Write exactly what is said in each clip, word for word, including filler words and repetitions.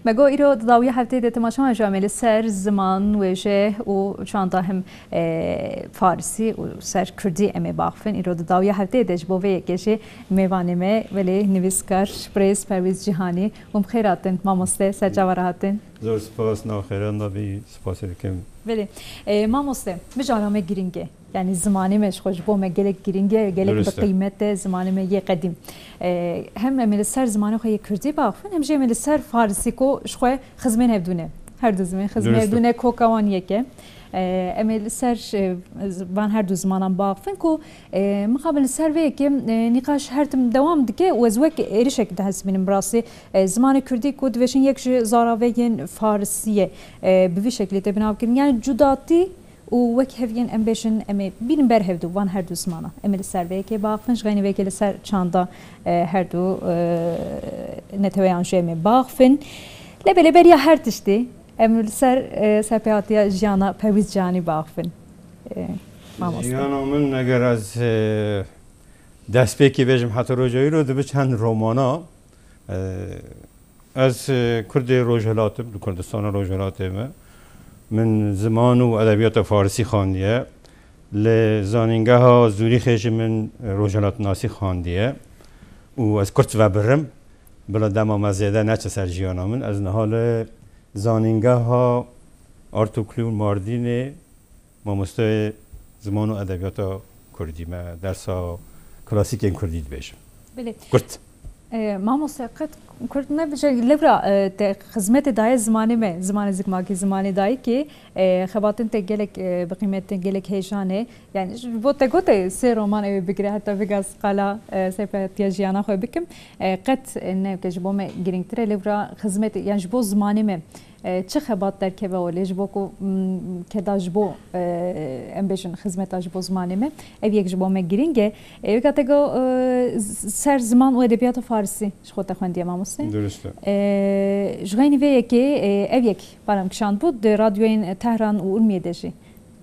Me got îro di dawiya hefteyê de temaşa me ji em ê li ser ziman, wêje û çanda him, e, farisî û ser kurdî em ê baxifin. Îro di dawiya hefteyê de ji bo vê yekê jî mêvanê me belê nivîskar birêz Perwîz Cîhanî. Hûn bi xêr hatin mamoste, ser çava re hatin. Zor spas, nav xêran da bî, spasê dikim. Belê. E, mamoste, mijara me girîng e. Yani zimanê me ji xwe ji bo me gelek girîng e, gelek bi Durust e. Qîmet e, zimanê me yê qedîm. E, hem em ê li ser zimanê xwe yê kurdî baxifin, hem jî em ê li ser farisî ku ji xwe xizmên hevdû ne. Her du zimên xizmên Durust e. Hevdû ne, koka wan yek e. E, em ê li ser, e, van her du zimanan baxifin ku, e, mixabin li ser vê yekê, e, nîqaş her tim dewam dike û ez wek êrişek dihesibînim bi rastî. E, zimanê kurdî ku dibêjin yek ji zaraveyên farisî ye, e, bi vî şeklî tê binavkirin. Yani cudatî û wek heviyên em bêjin, em ê bînin ber hevdu van her du zimana. Em ê li ser vê yekê baxifin, ji xeynî vê yekê li ser çanda, e, her du, e, neteweyan jî em ê baxifin. Lê belê beriya her tiştî, em li ser, e, serpêhatiya jiyana Perwîz Cîhanî baxifin. E, mamoste. Jiyana min, eger ez, e, destpêkê bêjim heta roja îro dibe çend romana, e, Ez, e, Kurdê Rojhilat im, li Kurdistana Rojhilatê me. Min ziman û edebiyata farisî xandiye. Li Zanîngeha Zûrîxê jî min rojhilatnasî xandiye û ez Kurd vebirim. Bila dema me zêde neçe ser jiyana min. Ez niha li Zanîngeha Artuklu Mardînê mamosteyê ziman û edebiyata kurdî me, dersa klasîkên kurdî dibêjim. Belê. Kurt. E, mamoste, qet kurt nebije, lewra, e, te xizmetê daye zimanê me, zimanê zikmakî, zimanê dayikê, e, xebatin te gelek, e, bi qîmet e, gelek hêjan e. Yani ji bo te gote sê roman ew ê bigire, heta vigas qala, e, serpêhatiya jiyana xwe bikim. E, qet, e, ne ke ji bo me girîngtir e, lewra xizmetê, yani ji bo zimanê me. E, çi xebat derkeve olê ji bo ku, m, keda ji bo, e, em bêjin xizmeta ji bo zimanê me, ev yek ji bo me girîng e. E, weka te got, e, z-, ser ziman û edebiyata farisî ji xwe te xwendiye mamoste. Durust e. E, ji xeynî vê yekê, e, ev yek baram kişand bû, di radyoyên Tehran û Urmiyê de jî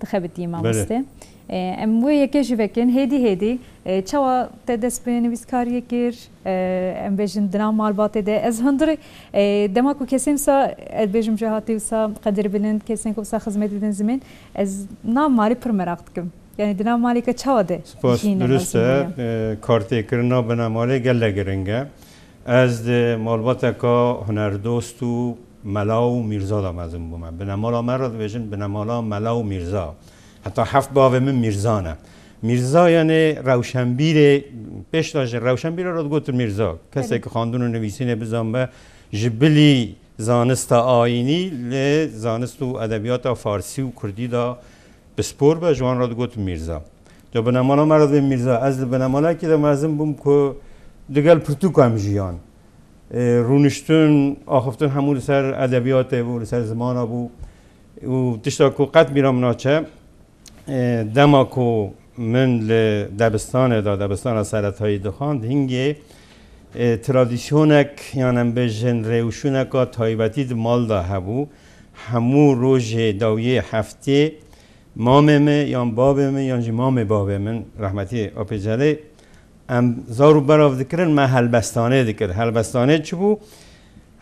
dixebitî mamoste. Belê. E, em wê yekê jî vekin, hêdî hêdî, e, çawa te dest bi nivîskariyê kir? E, em bêjin di nav malbatê de. Ez hundirê, e, dema ku kesên wisa, ez bêjim jêhatî wisa qedirbilind, kesên ku wisa xizmetê din zimên, ez nav malê pir meraq dikim. Yani di nav malê ke çawa de Spas, jiyîne durust e. E, kartêkirina binemalê gelek giring e. Ez di malbateka hunerdost û mela û mîrza de mezin bûme. Binemala me re dibêjin binemala mela û mîrza. Heta heft bavê min mîrza ne. Mîrza, yani rewşenbîrê, pêş de ji rewşenbîrê re digotin mîrza. Kesê Belê. Ki xwendin û nivîsînê bizanbe, ji bilî zanista ayînî li zanist û edebiyata farsî û kurdî de pispor be, ji wan re digotin mîrza. Ca binemala me re dibê mîrza. Ez li binemalekî de mezin bûm ku digel pirtûka em jiyan. E, rûniştin, axiftin hemû li ser edebiyatê bû, li ser zimana bû. Û tişta ku qet bîra min naçe, e, dema ku min li debistanê de, debistana seretayî dixwand, hingê, e, tradisyonek, yan em bêjin rêwşûneka taybetî di mal de hebû. Hemû rojê dawiyê heftê mamê min, yan babê min, yan jî mamê babê min, rehmetî Apê Celê, em zar û berav dikirin, me helbestanê dikir. Helbestanê çi bû?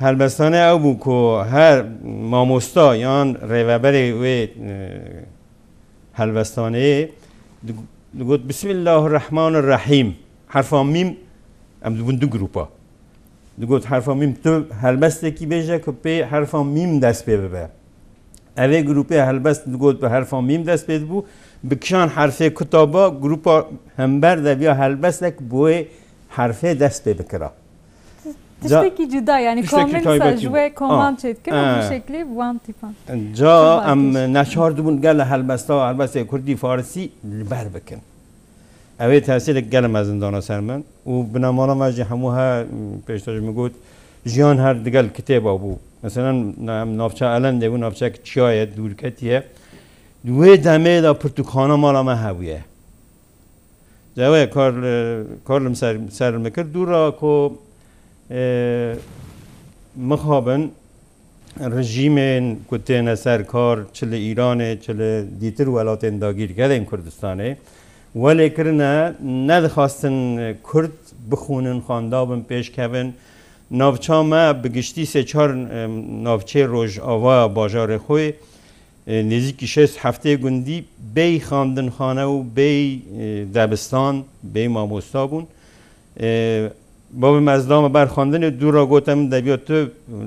Helbestanê ew bû ku her mamosta yan rêveberê wê, e, helbestaneyê dig-, digot, "Bismillahirrahmanirrahîm." Herfa mîm, em dibûn du grupa. Digot, "Herfa mîm, tu helbestekî bêje ku pê herfa mîm dest pê bibe." Evê grûpê helbest digot bi herfa mîm dest pê dibû. Bi kişan herfê kutaba grûpa hember de viya helbestek bi wê herfê dest pê bikira. Tiştekî cuda, yani Tiştekî komên sa taybetî ji bû. wê koman Ah. çêdikin û Eh. bu şeklî bi wan tîpan. Ca Çok em baş. neçar dibûn gel helbesta, helbestê kurdî, farisî li ber bikin. Ew ê tesîrek gelek mezin dana ser min û binemala me jî hemû he, pêşta jî min got, jiyan her digel kitêba bû. Meselen, na-, em navça Elendê bû, navçeyek çiya ye, dûrketî ye. Di wê demê de pirtûkxana mala me hebûye. Ji ew ê kar li, kar li min ser, ser min kir. Dû re ku, e, mixabin, rejîmên ku têne ser kar, çi li Îranê, çi li dîtir welatên dagîrkerên Kurdistanê, welê kirine, nedixwastin Kurd bixwînin, xwenda bin, pêşkevin, Navça me bi giştî sê çar, e, navçeyê rojavaya bajarê xwe, e, nêzîkî şêst heftê gundî bêyî xandinxane û bêyî, e, debistan, bêyî mamosta bûn. E, bavê me ez dame ber xwendinê, dû re gote min, debiya tu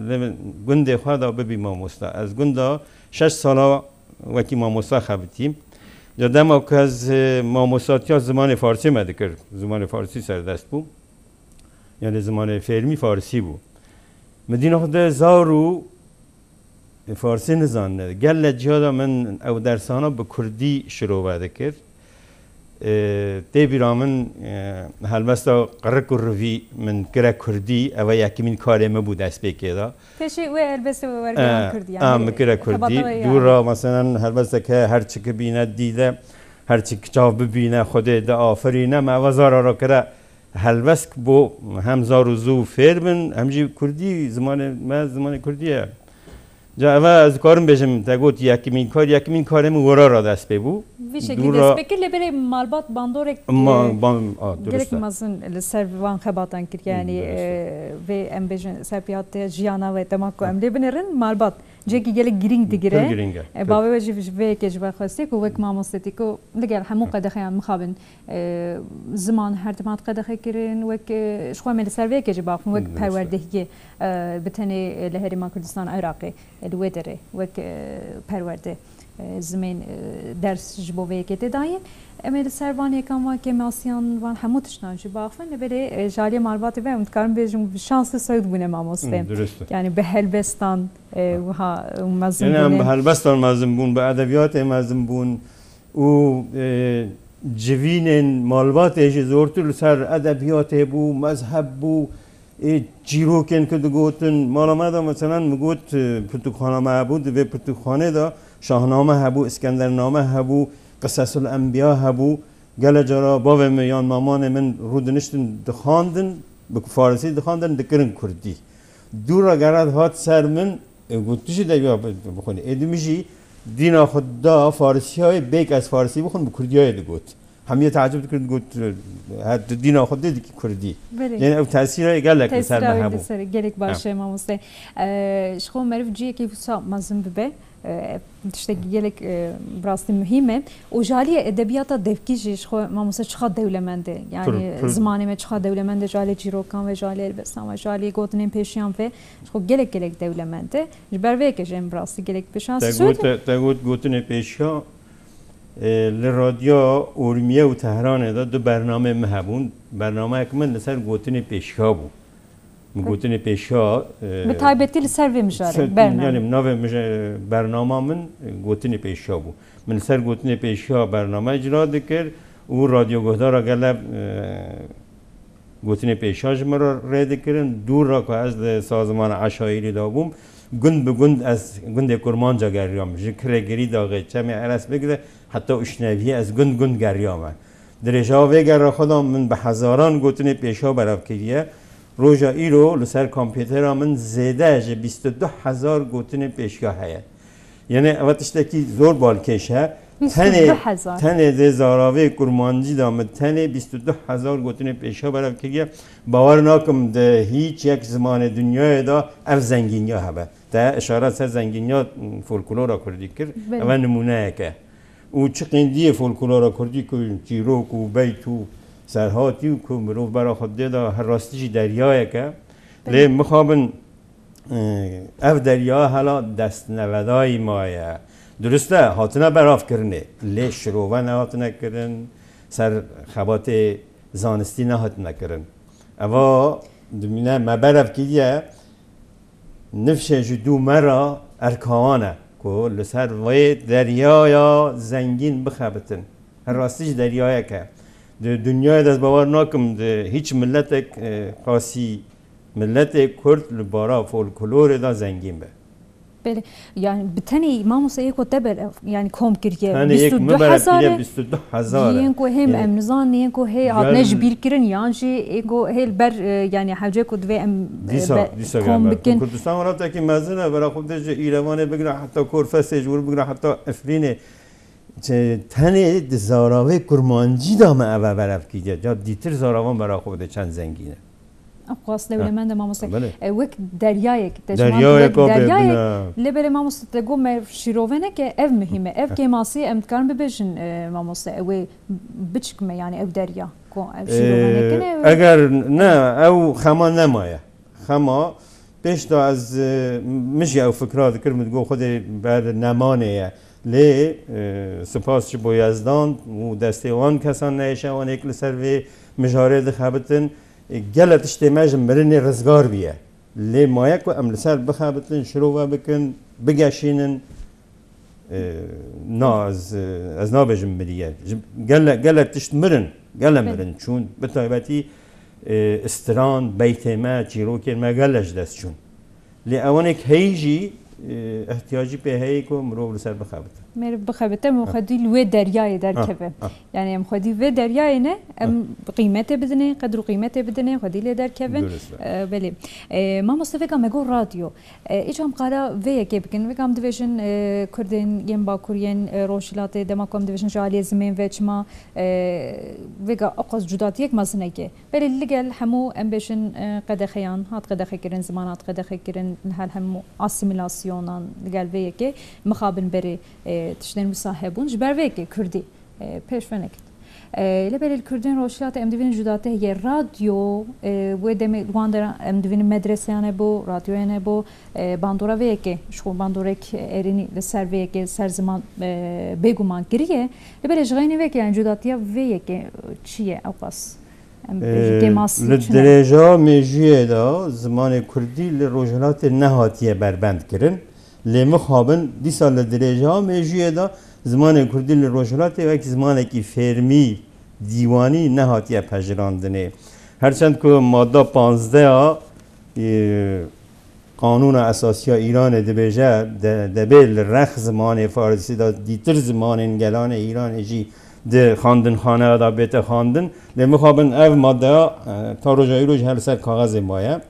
li gundê xwe de bibî mamosta. Ez gunda şeş sala wekî mamosta xebitîm. Ya dema ku ez, e, mamostatiya zimanê farsî me dikir, zimanê farsî serdest bû. Yani zimanê fêrmî farsî bû. Min dîna xwe de zar û farsî nizanine. Gele ciya de min ew dersana bi kurdî şirove dikir. E, tê bîra min, e, helbesta Qirik û Rivî min kire kurdî, ev e yekemîn karê min bû destpêkê de. Pêşî wê helbestê wê wergiran E, kurdî, yani a, min kire xebata kurdî. wê yani. Dûra, meselen, helbesteke her çi ki bîne dîde, her çi ki çav bibîne, Xwedê de afirîne, me eva zara ra kire helbest bo hem zar û zû fêr bin, hem jî kurdî, zimanê me, zimanê kurdî ye. Ca eve ez dikarim bêjim, te got yekimîn kar, yekimîn karê min wira ra dest pê bû. Vî şekilî Dûra dest pê kir, lê belê malbat bandorek, Ma-, e, ban-, a, gelek durust e. mezin li ser van xebatan kir, yani, Durust e. e, vê em bêjin serpiyatê jiyana ve dema ku em lê binêrin, malbat cihekî gelek girîng digire. Pir girîng e, E, pir. Bavê we jî ji vê yekê ji we xwestiye ku wek mamostetî ku li gel hemû qedexeyan mixabin, e, ziman her dema qedexe kirin, wek, e, ji xwe me li ser vê yekê jî baxin, wek Durust e. perwerdehiyê, e, bi tenê, e, li Herêma Kurdistan Iraqê, e, li wê derê, wek, e, perwerde, e, zimên, e, ders ji bo vê yekê tê dayîn. Em ê li ser van yekan van kêmasiyan van hemû tiştan jî baxin, lê belê, e, ji aliyê malbatê ve em dikarin bêjin bi şansê sewd bûne mamoste. Hı, durust e. Yani bi helbestan, e, Ha. wiha mezin Yani em bûne. bi helbestan mezin bûn, bi edebiyatê mezin bûn û, e, civînên malbatê jî zortir li ser edebiyatê bû, mezheb bû, ê, çîrokên ku digotin. Mala me de, meselen, min got, e, pirtûkxana me hebû, di vê pirtûkxanê de Şahname hebû, Iskendername hebû, Qisesul Enbiya hebû. Gele cara bavê min yan mamanê min rûdiniştin dixwandin, bi farisî dixwandin, dikirin kurdî. Dû re gere hat ser min, e, got, "Tu jî debiya bi-, bixwînî." Ê di min jî dîna xwe da farisiyayê, bêk ez farisî bixwim, bi kurdiyayê digot. Hemiyê teacib dikir, digot, "Her tu dîna xwe dê dikî kurdî." Belê. Yani ew tesîra gelek li ser Tesîra me wê hebû. li ser gelek baş Ha. e, mamoste. E, ji xwe meriv ciyekî wisa mezin bibe. E, tiştekî gelek, e, bi rastî muhîm e. Û ji aliyê edebiyata devkî jî ji xwe mamoste çiqa dewlemend e. Yani Pir, pir. zimanê me çiqa dewlemend e ji aliyê çîrokan ve, ji aliyê helbestan ve, ji aliyê gotinên pêşiyan ve ji xwe gelek gelek dewlemend e. Ji ber vê yekê jî em bi rastî gelek bi şans Te sûd got, te, te got gotinê pêşiya, e, li radyoya Urmiye û Tehranê de du bernameyên min hebûn. Bernameyek min li ser gotinê pêşiya bû. Min Peki. gotinê pêşiya, e, Bi taybetî li ser vê mijarê, ser, bername. yani navê mije-, bernama min, e, gotinê pêşiya bû. Min li ser gotinê pêşiya bername icra dikir û radyoguhdara gele, e, gotinê pêşiya ji min re rê dikirin. Dû re ku ez li sazmana eşayîrî de bûm, gund bi gund ez gundê Kurmanca geriyam. Ji Kirê Girîdaxê, Çemê Eres bigire heta Uşneviyê ez gund gund geriyame. Dirêja vê gera xwe de min bi hezaran gotinê pêşiya berev kiriye. Roja îro li ser kompûtera min zêde ji bîst û du hezar gotinê pêşiya heye. Yani ev tiştekî zor balkêş e. Bîst û du hezar. Tenê, tenê dê zaravê kurmancî de min tenê bîst û du hezar gotinê pêşiya berev kiriye. Bawer nakim di hîç yek zimanê dinyayê de ev zengîniya hebe. Te işaret ser zengîniya folklora kurdî kir. Belê. Ev nimûneyek e. Û çi qîndiyê folklora kurdî ku çîrok û beyt û serhatî û ku mirov bera xwe dê de her rastî jî deryayek e. Belê. Lê mixabin, e, ev derya hela destnevedayî maye. Durist e, hatine beravkirinê. Lê şirove nehatine kirin, ser xebatê zanistî nehatine kirin. Eva dimîne me berev kiriye. Nifşê ji dû me re erkawan e ku li ser vê deryaya zengîn bixebitin. Her rastî jî deryayek e. Di dinyayê de ez bawer nakim di hîç miletek, e, qasî miletê Kurd li bara folklorê de zengîn be. Belê. Yani bi tenê mamoste yê ku te ber-, yani kom kiriye Tenê yek bîst û du hezar e. bîst û du hezar e. Yên ku hêm Yê- em nizan, yên ku hê hatine Gel- ji bîr kirin, yan jî ê ku hê li ber, e, yani hewce ku divê em, e, Dîsa, be-, dîsa kom gel bikin. Kurdistan welatekî mezin e, vera xwe de ji Îrevanê bigire heta Korfesê, ji wir bigire heta Efrînê. Çi-, tenê di zaravê kurmancî de me eve berev kiriye. Ya dîtir zaravan vera xwe de çend zengîn e. Ew qas dewlemend e, mamoste. Belê. E, wek deryayek, te ji man Deryayek wek o be, deryayek, bine. Lê belê mamoste te got me şîrove neke, ev muhîm e. Ev kêmasî em dikarin bibêjin, e, mamoste, ew ê biçik me, yani ew derya. Ku ev şîrove Ee, nekine, ew eger ne, ew xema nemaye. Xema, pêş de ez, e, min jî ew fikra dikir, min digot Xwedê ber nemanê ye. Lê, e, spas ji bo Yezdan û destê wan kesan neyêşe, wan êk li ser vê mijarê dixebitin. E, gele tiştê me ji mirinê rizgar bûye. Lê maye ku em li ser bixebitin, şirove bikin, bigeşînin. E, na, ez, e, ez nabêjim miriye. Ji, gele, gele tişt mirin, gele Belê. mirin çûn. Bi taybetî, e, istiran, beytê me, çîrokên me gele ji dest çûn. Lê ewanek heyî jî, e, ihtiyacî pê heye ku mirov li ser bixebite. Meriv bixebite, em xwedî li wê deryayê derkeve. Ha, ha. Yani em xwedî vê deryayê ne, em qîmetê bidinê, qedr û qîmetê bidinê, xwedî lê derkevin. Durust e. E, belê. E, mamoste vêka me got radyo. E, îca em qala vê yekê bikin. Vêka em dibêjin, e, Kurdên yên Bakur yên, e, Rojhilatê, dema ku em dibêjin ji aliyê zimên ve çima, e, vêka eqas cudatiyek mezineke. Belê li gel hemû em bêjin, e, qedexeyan, hat qedexekirin, ziman hat qedexekirin, li her hemû asîmîlasyonan li gel vê yekê mixabin berê, e, tiştên wisa hebûn. Ji ber vê yekê Kurdî, e, pêş ve nekir. E, lê belê li Kurdên Rojhilatê em dibînin cudate heye. Radyo, e, wê demê li wan dera em dibînin medreseyan hebû, radyoyan hebû, e, bandora vê yekê, ji xwe bandorek erênî li ser vê yekê, ser ziman, e, bêguman kiriye. Lê belê ji xeynî vê yekê, yani cudatiya vê yekê çi ye ew qas? Em Ee, bêjin kêmasî li çi ne? dirêja mêjûyê de zimanê kurdî li Rojhilatê nehatiye berbend kirin. Lê mixabin dîsa li dirêja mêjûyê de zimanê kurdî li Rojhilatê wekî zimanekî fêrmî, dîwanî nehatiye pejirandinê. Herçend ku madda panzdeh a, e, Qanûna Esasî ya Îranê dibêje, de-, debê li rex zimanê farisî de dîtir zimanên gelanê Îranê jî di xandinxaneya de bête xandin. Lê mixabin ev maddeya, e, ta roja îro jî her li ser kaxezê maye.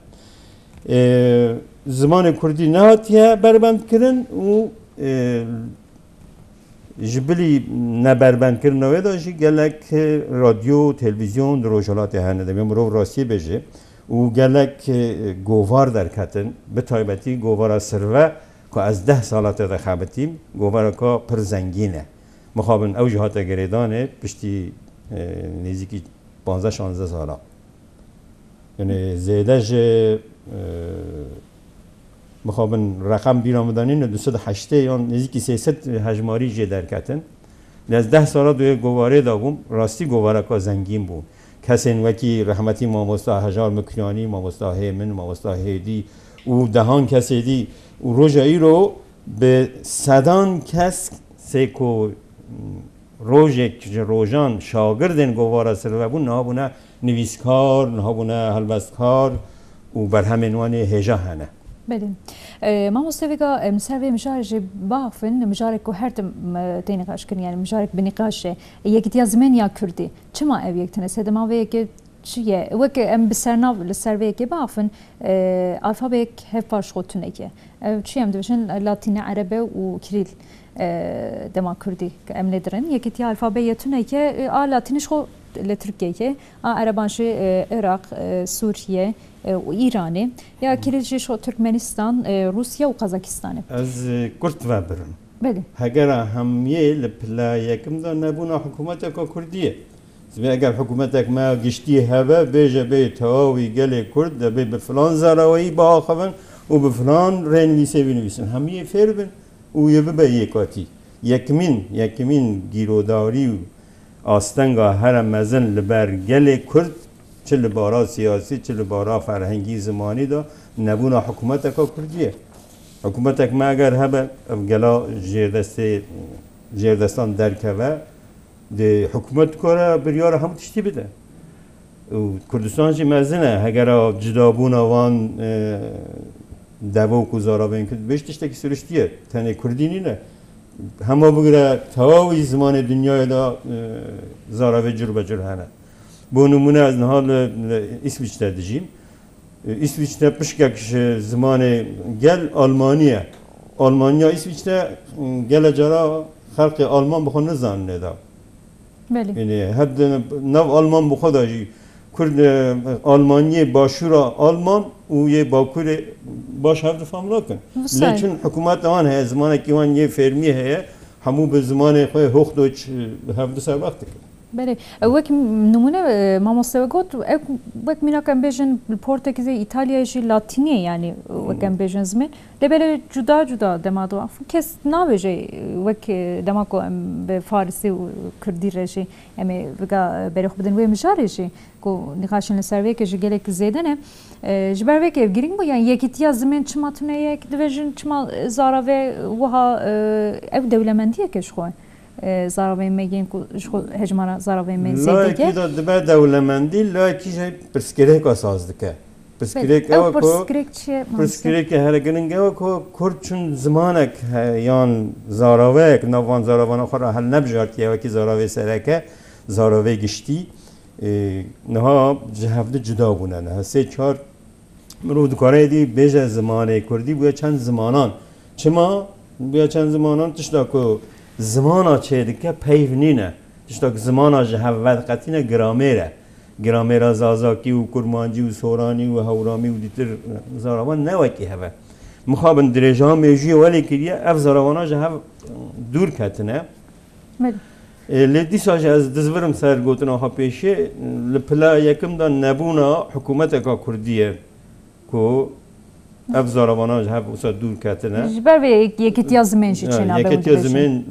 E, zimanê kurdî nehatiye berbendkirin û, e, Ji bilî neberbendkirina wê de jî gelek radyo, televîzyon di Rojhilatê hene. Divê mirov rastiyê bêje û gelek, e, govar derketin, bi taybetî govara Sirve ku ez deh sala tê de xebitîm, govareka pir zengîn e. Mixabin ew jî hate girêdanê piştî, e, nêzîkî panzdeh şanzdeh sala. Yani zêde ji, e, mixabin reqem bîra min de nîne, du sed heştê yan nêzîkî sê sed hejmarî jê derketin. Lê ez deh sala di wê govarê de bûm, rastî govareka zengîn bû. Kesên wekî rehmetî mamosta Hejar Mikyanî, mamosta Hêmin, mamosta Hêdî û dehan kesê dî û roja îro bi sedan kes sê ku rojek ji rojan şagirdên govara Sirve bûn, niha bûne nivîskar, niha bûne helbestkar û berhemên wan ê hêja hene. Belê. E, mamoste vêga, em li ser vê mijarê jî biaxivin, mijarek ku her tim, e, tê nîqaşkirin, yani mijarek bi nîqaş e. Yekîtiya zimên ya kurdî. Çima ev yek tune? Sedema vê yekê çi ye? Weke em bi sernav li ser vê yekê biaxivin, e, alfabeyek hevpar ji xwe tuneke. Ev çi em dibêjin, latîne, erebe û kirîl, e, dema kurdî em lê dirin. Yekîtiya alfabeyê tuneke, e, a latînî ji xwe li Tirkiyeyê, a ereban jî, e, Iraq, e, Sûriye, e, û Îranê. Ya kirîl jî ji xwe Tirkmenistan, e, Rûsya û Qazakistanê. Ez, e, kurt vebirim. Belê. Hegera hemiyê li pila yekim de nebûna hikûmeteke kurdî ye. Sibê eger hikûmetek me giştî hebe, bêje bê tewawî gelê Kurd debê bi filan zaraweyî biaxivin û bi filan rênivîsê binivîsin. Hemiyê fêr bin û yê bibe yêkatî. Yekmîn, yekmîn gîrodarî û astenga here mezin li ber gelê Kurd, çi li bara siyasî, çi li bara ferhengî, zimanî de nebûna hikûmeteka Kurdî ye. Hikûmetek me eger hebe, ev gela jêrdestê, jêrdestan derkeve, Dê hikûmet dikare biryara hemû tiştî bide. Û Kurdistan jî mezin e, hegera cudabûna van, e, devo ku zaravên Kurd, bêj tiştekî siriştî ye. Tenê Kurdî nîne. Hema bigire tewawî zimanê dinyayê de, e, zaravê cur be cur hene. Bo nimûne ez niha li, li Îsviçre dijîm. E, Îsviçre pişkek ji zimanê gel Almanî ye. Almanya Îsviçre, e, gele cara xelkê Alman bi xwe nizanin ê de. Belê. Yanî hep di nav Alman bi xwe de jî Kurd, e, Almanyê başûra Alman û yê Bakurê baş hev difam nakin. Lê çün hikûmeta wan heye, zimanekî wan yê fermî heye, hemû bi zimanê xwe Hochdeutsch, e, hev diserbaxt dikin. Belê. Ew wek nimûne, e, mamoste we got, ew wek mînak em bêjin li portekîzê Îtalyayê jî latînî ye, yanî wek em bêjin zimên. Lê belê cuda cuda dema de kes nabêje, e, wek, e, dema ku em bi farisî û kurdî re jî em ê viga, e, berê xwe bidin wê mijarê jî ku nîqaşên li ser vê yekê jî gelek zêde ne. E, ji ber vê yekê ev girîng bû, yanî yekîtiya zimên çima tune ye, dibêjin çima, e, zarave wiha, e, ev dewlemendiyeke ji xwe. E, zaravên me yên ku ji xwe hejmara zaravên me zêde ye. Layekî de dibe dewlemendî, layekî jî pirsgirêka saz dike. Pirsgirêk ew e ku pirsgirêk çi ye, mamoste? Pirsgirêkê here giring ew e ku Kurd çün zimanek he, yan zaraveyek nav van zaravana xwe re hel nebijartiye, wekî zaravê sereke, zaravê giştî. E, niha ji hevdi cuda bûne. Niha sê çar Mirov dikare êdî bêje zimanê kurdî bûye çend zimanan. Çima bûye çend zimanan? Tişta ku zimana çêdike peyv nîne. Tişta ku zimana ji hev vediqetîne gramêr e. Gramêra zazakî û kurmancî û soranî û hewramî û dîtir zaravan ne wekî hev e. Mixabin dirêja mejiyê welê kiriye, ev zaravana ji hev dûr ketine. Belê. Ê, lê dîsa jî ez dizvirim ser gotina xwe pêşê, li pila yekim de nebûna hikûmeteka kurdî ye ku ev zaravana ji hev wisa dûr ketine. Ji ber vê yek-, yekîtiya zimên jî çênabe. Yekîtiya zimên,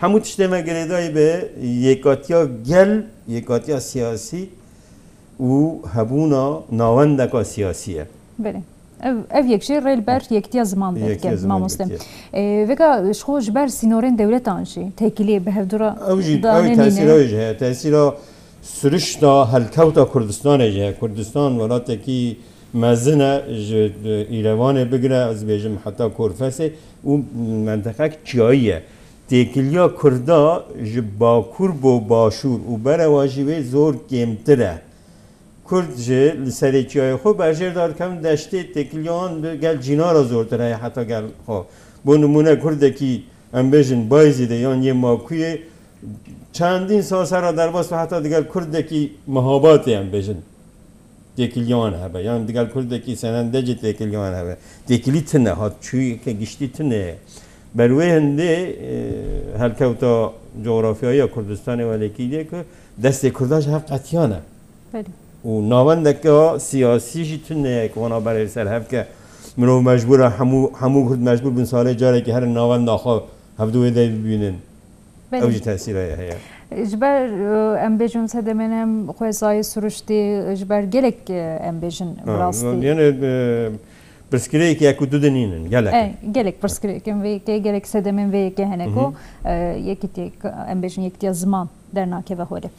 hemû tiştê me girêdayî bi yekatiya gel, yekatiya siyasî û hebûna navendeka siyasî ye. Belê. Ev, ev yek jî rê li ber yektiya ziman dike, mamoste. Yektiya ziman dike. Ê, vêga ji xwe ji ber sînorên dewletan jî têkiliyê bi hevdû re danê nîne. Ew jî, ew tesîra wê jî heye. Tesîra sirişta helkewta Kurdistanê jî heye. Kurdistan welatekî mezin e, ji, e, Îrevanê bigire, ez bêjim heta Korfesê û menteqek çiyayî ye. Têkiliya Kurda ji Bakur bo Başûr û berewajî wê zor kêmtir e. Kurd jî li serê çiyayê xwe berjêr de dikevin deştê, têkiliya wan li gel cînara zortir heye heta gel xwe. Bo nimûne kurdekî, em bêjin, Bayzîdê yan yê Makuyê çendîn sal ser re derbas be heta digel kurdekî Mihabatê, em bêjin, têkiliya wan hebe, yan digel kurdekî Senendecê têkiliya wan hebe. Têkilî tune, hatçûyeke giştî tune ye. Ber wê hindê, e, helkewta cografyayî ya Kurdistanê welekî dê ku destê kurdan ji hev qetiyane. Belê. Û navendeke siyasî jî tune ye ku wana berê li ser hev ke. Mirov mecbûr e, hemû, hemû kurd mecbûr bin salê carekê herin navenda xwe hevdu wê de bibînin. Belê. Ew jî tesîra ye heye. Ji ber, e, em bêjin sedemên em xwezayê siruştî, ji ber gelek, e, em bêjin bi rastî. Yanî, e, pirsgirêk yek û du de nînin, gelek. E, gelek pirsgirêk in vê yekê, gelek sedemên vê yekê hene ku, e, yekîtiyê, em bêjin yekîtiya ziman dernakeve holê.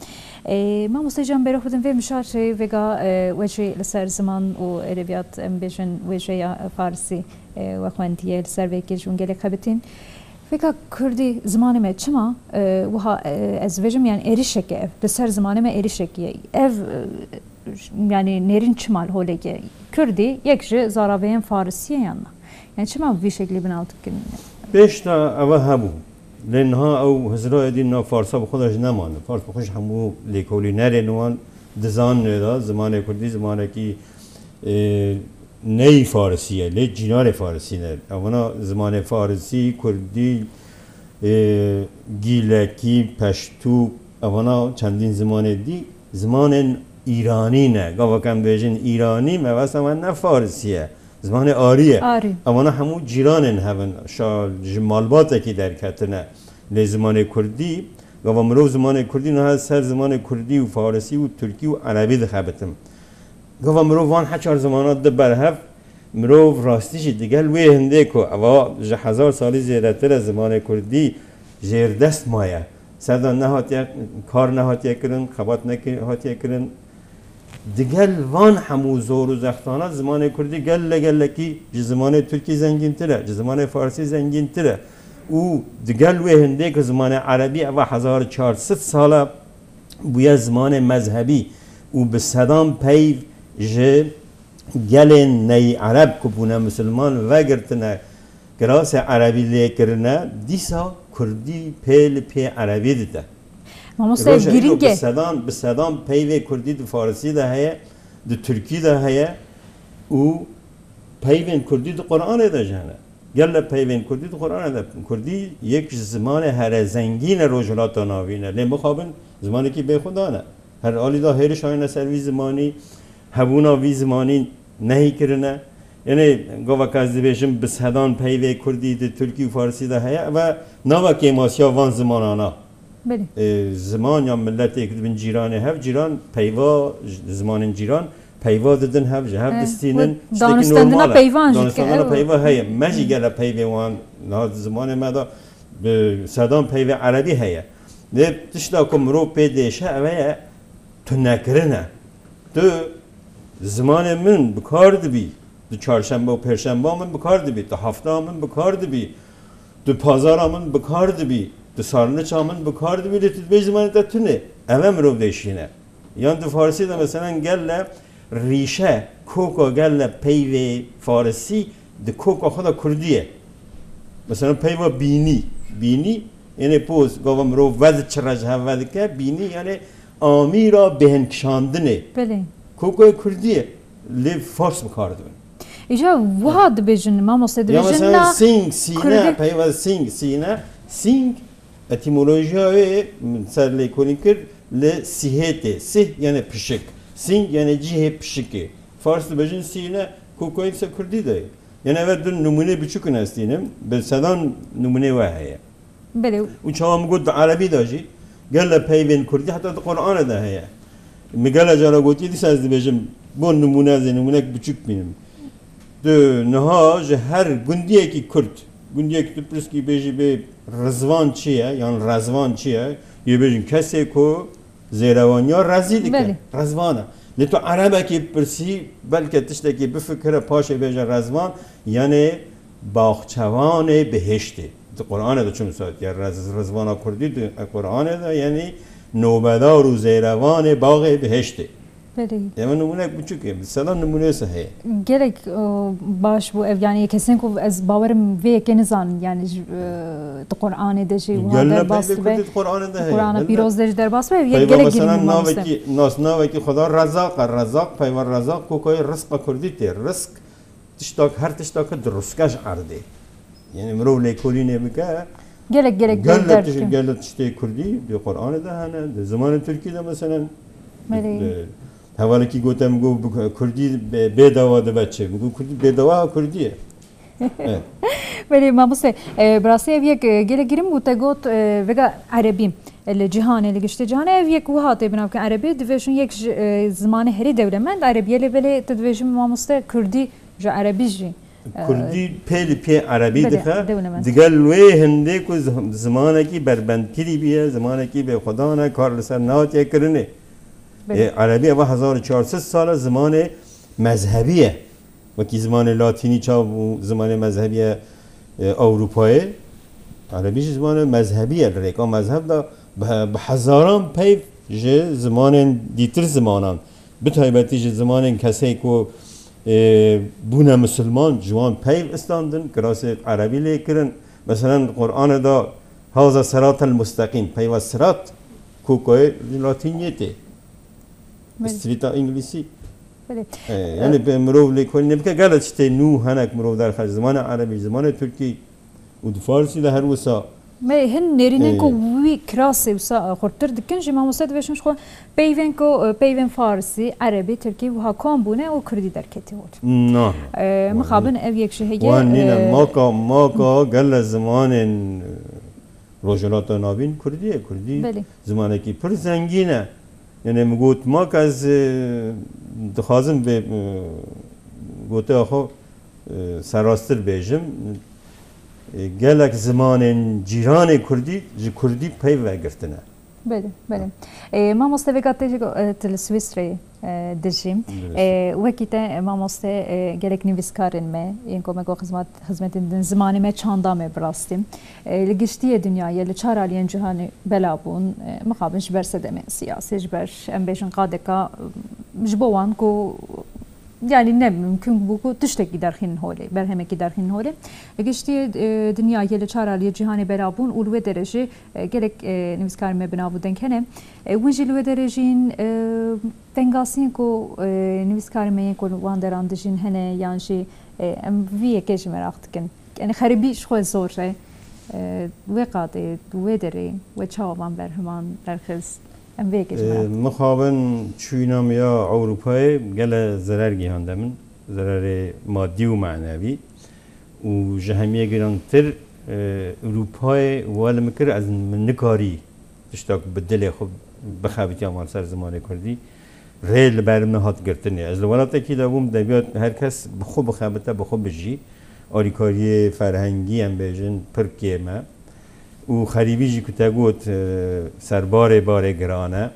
E, mamoste can, berê xwe din vê mijarê vêga, e, we jî li ser ziman û edebiyat, em bêjin wêjeya farisî, e, we xwendiye, li ser vê yekê ji hûn gelek xebitîn. Vêga kurdî zimanê me çima, e, wiha, e, ez dibêjim, yani êrişeke ev, li ser zimanê me êrişekî ye. Ev, e, yani nêrîn çima li holê ye? Kurdî yek ji zaraveyên farisî ye yan na? Yani çima bi vî şeklî binaw dikin? Pêş de eva hebû. Lê niha ew hizra êdî nav farsa bi xwe de jî nemane. Fars bi xwe jî hemû lêkolînerên wan dizanin ê de, zimanê kurdî zimanekî, e, neyî farisî ye, lê cînarê farisî ne. Evana zimanê farisî, kurdî, e, gîlekî, peştû, evana çendîn zimanê dî, zimanên îranî ne. Gava ke em dibêjin îranî, mebesta me ne farisî ye. Zimanê arî ye. Arî. Evana hemû cîranên hev in. Şa ji malbatekî derketine. Lê zimanê kurdî, gava mirov zimanê kurdî niha ser zimanê kurdî û farisî û tirkî û erebî dixebitin. Gava mirov van heçar zimana di ber hev, mirov rastî jî digel wê hindê ku eva ji hezar salî zêdetir e zimanê kurdî jêrdest maye. Ser de nehatiye, kar nehatiye kirin, xebat neki-, hatiye kirin. Digel van hemû zor û zextana zimanê kurdî gelle gelekî ji zimanê tirkî zengîntir e, ji zimanê farsî zengîntir e. Û digel wê hindê ku zimanê erebî eva hezar û çar sed sal e bûye zimanê mezhebî û bi sedan peyv ji gelên neyî ereb ku bûne misilman vegirtine, kirasê erebî lê kirine, dîsa kurdî pê li pê erebî dide. Mamoste, Roja îro girîng bi e. sedan, bi sedan peyvê kurdî di farisî de heye, di tirkî de heye û peyvên kurdî di Qur'anê de jî hene. Gelek peyvên kurdî di Qur'anê de. Kurdî yek ji zimanê here zengîn e Rojhilata Navîn e. Lê mixabin zimanekî bêxudan e. Her alî de hêriş hayne ser vî zimanî, hebûna vî zimanî nehî kirine. Yanê gava ez dibêjim bi sedan peyvê kurdî di tirkî û farisî de heye, ev e nava kêmasiya van zimanana. Belê. E, ziman ya miletê ku dibin cîranê hev, cîran peyva, zimanên cîran peyva didin hev, ji hev E, distînin, wek tiştekî danûstendina normal e. peyvan jî dike, Danûstendina ew. peyva heye. Me jî gele peyvê wan, niha di zimanê me de bi sedan peyvê erebî heye. Lê tişta ku mirov pê dêşe, ev e tunekirin e. Tu zimanê min bi kar dibî, tu çarşembe û pêşemba min bi kar dibî, tu hefta min bi kar dibî, tu pazara min bi kar dibî, tu sarniça min bi kar dibî, lê tu dibê zimanê te tune. Ev e mirov dêşîne. Yan di farisî de meselen gelle rîşe, koka gelle peyvê farisî di koka xwe de kurdî ye. Mesela peyva bînî. Bînî, yanê poz, gava mirov vediçire ji hev vedike, bînî yanê amîra bêhn kişandinê. Belê. Kokoyê kurdî ye. Lê fars bi kar dibin. Îca wiha dibêjin, mamoste, Ya dibêjin mesela na sing, sîne, kurdî. peyva sing, sîne. Sing, etîmolojiya wê min ser lêkolîn kir, li sihê tê. Sih yanê pişik. Sing yanê cihê pişikê. Fars dibêjin sîne, kokoyê ser kurdî de ye. Yanê ev du nimûnê biçûk in ez tînim, bi sedan nimûnê we heye. Belê. Û çawa min got di erebî de jî, gele peyvên kurdî heta di Qur'anê de heye. Min gele cara gotiye, dîsa ez dibêjim, bo nimûne ez ê nimûnek biçûk bînim. Tu niha ji her gundiyekî kurd, gundiyekî tu pirskî bêjî bê Rizvan çi ye, yan Rezvan çi ye, yê bêjin kesê ku zêrevaniya rezî dike. Belê. Rezvan e. Lê tu erebekî pirsî, belke tiştekî bifikire, paşê bêje rezvan, yanê baxçevanê bihiştê. Di Qur'anê de çi misal ya rez-, rezvana kurdî di Qur'anê de, yanî nobedar û zêrevanê baxê bihiştê. Belê. Ev nimûnek biçûk e, bi sedan nimûnê se heye. Gelek, e, baş bû ev, yanî kesên ku ez bawerim vê yekê nizanin, yanî ji, e, di Qur'anê de jî wiha Gelek derbas peyvê dibe. kurdî di Qur'anê de heye. Qur'ana Gelek pîroz de jî derbas dibe, ev yek Peyva gelek girîng mesela bû mamoste. navekî, nas navekî xwe da Rezaq e. Rezaq, peyva Rezaq kokoyê rizqa kurdî tê. Rizq, tiştak, her tiştak di ruske ji erdê. Yanî mirov lêkolînê bike, Gelek, gelek gelek derdikim. tişt-, gelek tiştê kurdî di Qur'anê de hene, di zimanê tirkî de meselen, Belê. di, hevalekî gote min got, bi kurdî bê-, bêdewa dibe çi? Min got, kurdî bêdewa kurdî ye. Evet. Belê, mamoste, e, bi rastî ev yek, e, gelek giring bû te got, e, vega erebî, e, li cîhanê, li giştê cîhanê ev yek wiha tê binavkin erebî, divêjin yek ji, e, zimanê herî dewlemend erebî ye, lê belê tu divêjin mamoste kurdî ji erebî jî, e, Kurdî pê li pê erebî Belê, dixe, dewlemend. digel wê hindê ku zih-, zimanekî berbendkirî bûye, zimanekî bêxwedan e, kar li ser nehatiye kirinê. Belê. E, erebî eva hezar û çar sed sal e zimanê mezhebî ye. Wekî zimanê latînî çawa bû zimanê mezhebî ye, e, Ewropayê. Erebî jî zimanê mezhebî ye. Li rêka mezheb de bi, bi hezaran peyv ji zimanên dîtir zimanan, bi taybetî ji zimanên kesê ku, e, bûne misilman, ji wan peyv istandin, kirasê erebî lê kirin. Meselen, Qur'anê de haza siratel musteqîm, peyva sirat, kokoyê ji latîniyê tê. Belê. Strîta îngilîsî. Belê. E, yanî, e, pe-, mirov lêkolînê bike, gelek tiştê nû henek mirov derxe ji zimanê erebî, ji zimanê tirkî û di farsî de her wisa. Me hin nêrînên ku E, wî kirasê wisa, e, xurttir dikin, jî mamoste dibêjin ji xwe peyvên ku, e, peyvên farsî, erebî, tirkî wiha kom bûne û kurdî derketî hot. Na, na. E, Wan mixabin nîne. ev yek ji hege, Wan nîne. e, Maka, maka gele zimanên, e, Rojhilata Navîn kurdî ye. Kurdî Belê. zimanekî pir zengîn e. Yanê min got, ma ke ez, e, dixwazim vê, e, goteya xwe, e, serrastir bêjim, e, gelek zimanên cîranê kurdî ji kurdî peyv vegirtine. Belê, belê. E, mamoste vêga te jî go-, e, tu li Swîsreyê, e, dijî. Dirêst. E, wekî te, e, mamoste, e, gelek nivîskarên me, yên ku me got xizmat-, xizmetên din zimanê me çanda me bi rastî. E, li giştiyê dinyayê, li çar aliyên cîhanê bela bûn, e, mixabin ji ber sedemên siyasî, ji ber, em bêjin, qadeka, e, ji bo wan ku Yanî ne mimkun bû ku tiştekî derxînin holê, berhemekî derxînin holê. Li giştî, e, dinya yê li çar aliyê cîhanê bela bûn û li wê derê jî, e, gelek, e, nivîskarên me bi nav û deng hene. E, hûn jî li wê derê jîn, e, tengasiyên ku, e, nivîskarên me yên ku li wan deran dijîn hene yan jî, e, em vî yekê jî meraq dikin. Yanî xerîbî ji xwe zor e. E, wê qadê, wê derê, wê çawa van berheman derxist? Em vê yekê jî Ee, meraq dikin. Mixabin çûyîna me ya Ewropayê gele zerer gihande min, zererê madî û manevî. Û ji hemiyê girantir, e, Ewropayê we li min kir, ez min nikarî tiştak bi dilê xwe bixebitiya mal ser zimanê kurdî. Rê li ber min hat girtinê. Ez li welatekî de bûm, deviyat her kes bi xwe bixebite, bi xwe bijî. Alîkariyê ferhengî, em bêjin, pir kêm e. Û xerîbî jî ku te got, e, ser barê, barê giran e.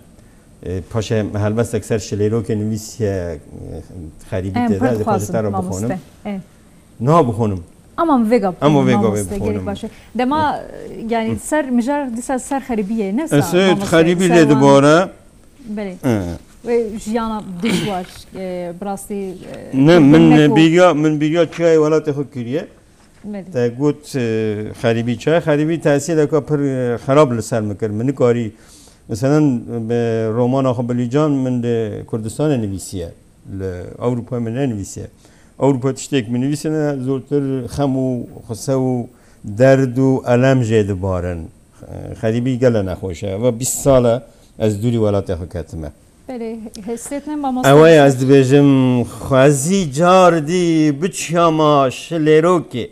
E, paşê me helbestek ser şilêrokê nivîsiye, e, xerîbî Em tê de, pir ez ê paşê dixwazim, te re bixonim. Mamoste. E. Niha bixonim. Ama min vêga Ama bixonim, vêga vê mamoste, gelek bixonim. Baş e. Dema, e, yanî ser mijar dîsa ser xerîbiyê, ne sa, Ez, e, mamoste, xerîbî ser lê wan. Dibare. Belê. E. Wê jiyana dijwar, e, bi rastî, e, Ne, min, e, bîriya, min bîriya çiyayê welatê xwe kiriye. Belê. Te got, e, xerîbî çi? Xerîbî tesîreke pir, e, xerab li ser min kir. Min nikarî, meselen, bi romana xwe bi Lîcan min li Kurdistanê nivîsiye. Li Ewropa min nenivîsiye. Ewropa tiştek min nivîsine, zortir xem û xuse û derd û elem jê dibarin. Xerîbî gele nexweş e. Eva bîst sal e ez dûrî welatê xwe ketime. Belê, hesretine mamoste. Ew ê ez dibêjim, xwezî car dî biçiyama şilêrokê.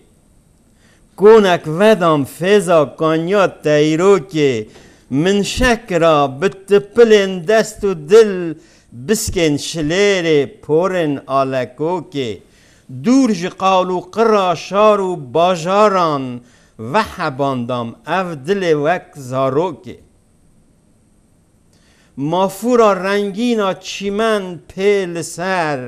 Konek vedam fêza kanya teyrokê, min şekira bi tipilên dest û dil, biskên şilêrê porên alekokê. Dûr ji qal û qira şar û bajaran, vehebandam ev dilê wek zarokê. Mafûra rengîna çîmen pê li ser,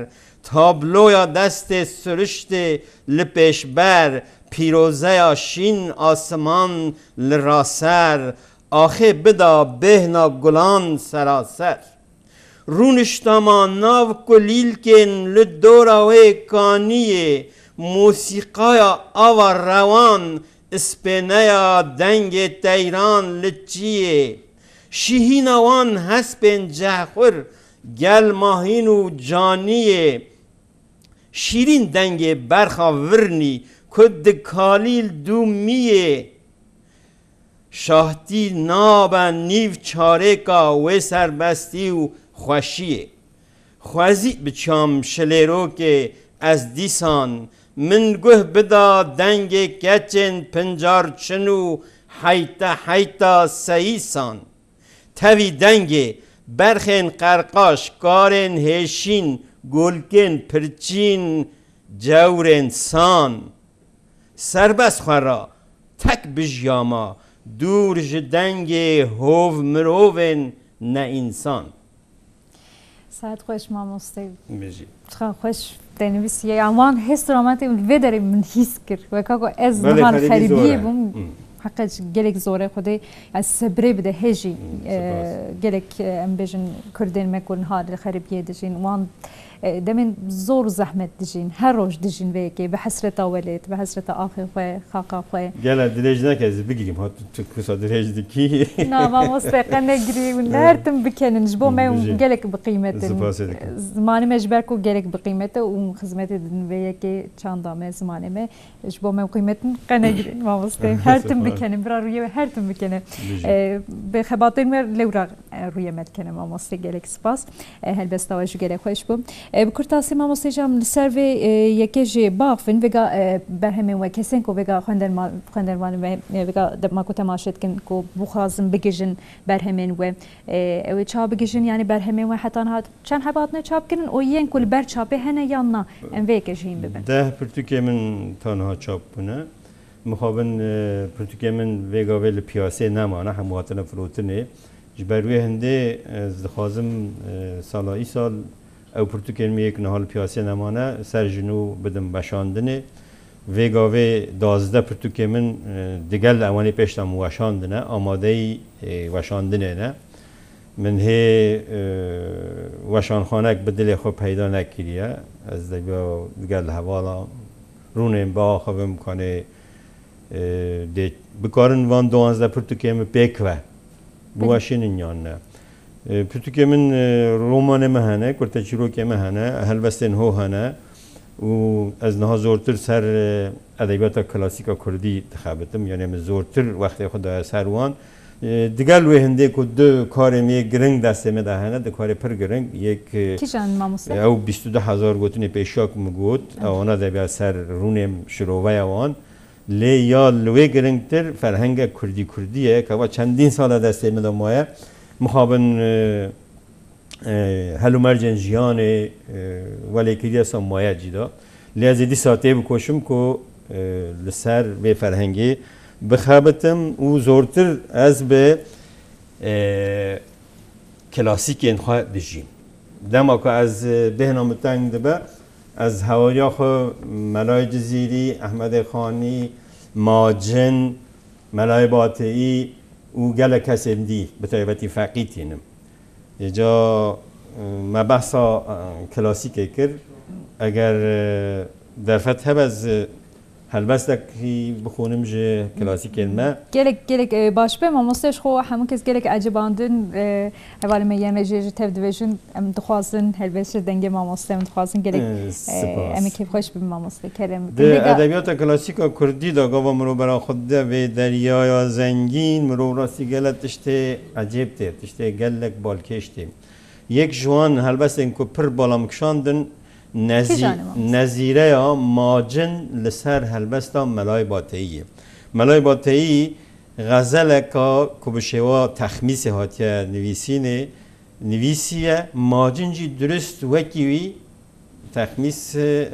tabloya destê siriştê li pêşber, pîrozeya şîn asiman li raser, axê bida bêhna gulan seraser. Rûniştama nav kulîlkên li dora wê kaniyê, mosîqaya ava rewan, ispêneya dengê teyran li çiyê. Şîhîna wan hespên cehxur, gel mahîn û caniyê. Şîrîn dengê berxa virnî ku dikalîl dûmiyê. Şahtî nabe nîv çarêka wê serbestî û xweşiyê. Xwezî biçam şilêrokê ez dîsan, min guh bida dengê keçên pincar çin û heyte heyta seyîsan. Tevî dengê berxên qerqaş, karên hêşîn, golkên pirçîn, cewrên san. Serbest xwe ra tek bijiyama, dûr ji dengê hov mirovên neînsan. Saet xweş mamoste. Bijî. Çiqa xweş te nivîsiye. Ya wan hêst û rametê min vê derê min hîs kir. Weka ku ez Belê, niha li xerîbî zor xerîbiyê e. bûm. Hmm. Heqe ji gelek zor e Xwedê. Ya sebrê bide hê jî, Hmm, e, spas. gelek, e, em bêjin Kurdên me ku niha li xerîbiyê dijîn. Wan, e, demên zor û zehmet dijîn. Her roj dijîn vê yekê. Bi hesreta welêt, bi hesreta axê xwe, xaqa xwe. Gele dirêj neke, ez bigirîm. Ha, tu, tu kusa dirêj dikî. Na, mamoste, qe negirî. Û her tim bikenin. Ji bo me Bijî. gelek bi qîmet in. Spasê dikim. Zimanê me ji ber ku gelek bi qîmet e û xizmetê didin vê yekê çanda me, zimanê me. Ji bo me qîmet in, qe negirîn, mamoste. Her tim Spas. bikenin, bira rûyê we her tim bikenin. Bijî. E, bi xebatên me lewra, e, rûyê me dikene, mamoste. Gelek spas. E, helbesta we jî gelek xweş bû. E, bi kurtasî, mamoste can, li ser vê, e, yekê jî baxvin, vêga, e, berhemên we, kesên ku vêga xwenderma-, xwendervanê me, e, vêga de-, ma ku temaşe dikin ku bixwazin bigihîjin berhemên we, e, ew ê çawa bigihîjin, yanî berhemên we heta niha çend heb hatine çapkirin û yên ku li ber çapê hene yan na? Em vê yekê jî hîn bibin. Deh pirtûkê min ta niha çap bûne. Mixabin, e, pirtûkê min vê gavê li piyasê nemane, hemû hatine firotinê. Ji ber wê hindê, e, ez dixwazim, e, sala îsal ew pirtûkên min yê ku niha li piyasê nemane, ser ji nû bidim weşandinê. Vê gavê duwazdeh pirtûkê min, e, digel ewanê pêş de min weşandine, amadeyî, e, weşandinê ne. Min hê, e, weşanxanek bi dilê xwe peyda nekiriye. Ez de digel hevala rûnên biaxivim, kanê, e, dê bikarin van duwazdeh pirtûkê min pêk ve. Belê. Biweşînin yan ne. E, pirtûkê min, e, romanê min hene, kurteçîrokê min hene, helbestên ho hene û ez niha zortir ser, e, edebiyata klasîka kurdî dixebitim. Yanî min zortir wextê xwe daye ser wan. E, digel wê hindê ku du karê min yê giring destê min de hene, du karê pir giring, yek, e, Kîjan mamoste? Ew bîst û du hezar gotinê pêşiya ku min got, ewana de bîya ser rûnê min şiroveya wan. Lê ya li wê giringtir ferhenge kurdî kurdî ye, keva çendîn sal e destê min de maye. Mixabin, e, e, helûmercên jiyanê, e, welêkiriye sa maye cî de. Lê ez ê dîsa tê bikoşim ku, e, li ser vê ferhengê bixebitim û zortir ez bi, e, klasîkên xwe dijîm. Dema ku ez, e, bêhna min teng dibe, ez hewariya xwe Melayê Cizîrî, Ehmedê Xanî, Macin, Melayê Bateyî û gelek kesên dî, bi taybetî Feqî tînim. Êca, e, me behsa, e, klasîkê kir. Eger, e, derfet hebe ez, e, helbestekî bixwînim ji klasîkên me. Gelek, gelek, e, baş be, mamoste, ji xwe hemû kes gelek ecibandin, e, hevalê me yên re jê ji tev dibêjin, em dixwazin helbest ji dengê mamoste, em dixwazin gelek, E, e, spas. Em ê kêfxweş bibin mamoste, kerem bikin. Di Lê ga- edebiyata klasîka kurdî de gava mirovera xwe dide vê deryaya zengîn, mirov rastî gelek tiştê ecêb tê, tiştê gelek balkêş tê. Yek ji wan helbestên ku pir bala min kişandin, Nezî-, Kîjan e mamoste? Nezîreya Macin li ser helbesta Melayê Bateyî ye. Melayê Bateyî xezeleka ku bi şêwa texmîsê hatiye nivîsînê, nivîsiye, Macin jî dirust wekî wî texmîs, e,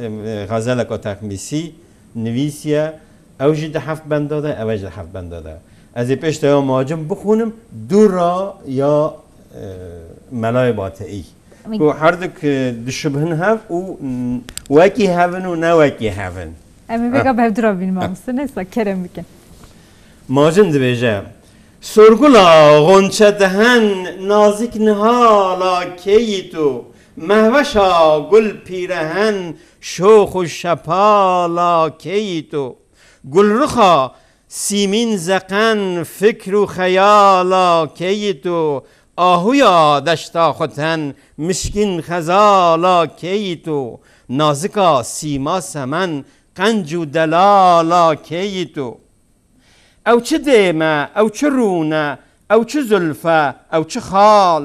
xezeleka texmîsî nivîsiye. Ew jî di heft benda de, ew jî di heft benda de. Ez ê pêş te ya Macin bixwînim, dûra ya, e, Melayê Bateyî. Min Ku herdik, e, dişibhin hev û, mm, wekî hev in û ne wekî hev in. Em ê vêga Ha. bi hevdû re bînin Ha. mamoste. Neyse, kerem bikin. Macin dibêje, Sorgula xonçe dihen, nazik nihala keyî tu, mehweşa gul pîrehen, şox û şepala keyî tu. Gulruxa sîmîn zeqen, fikr û xeyala keyî tu, ahuya deşta xwe ten, mişkîn xezala keyî tu, nazika sîma semen, qenc û delala keyî tu. Ew çi dêm e, ew çi rûn e, ew çi zulf e, ew çi xal,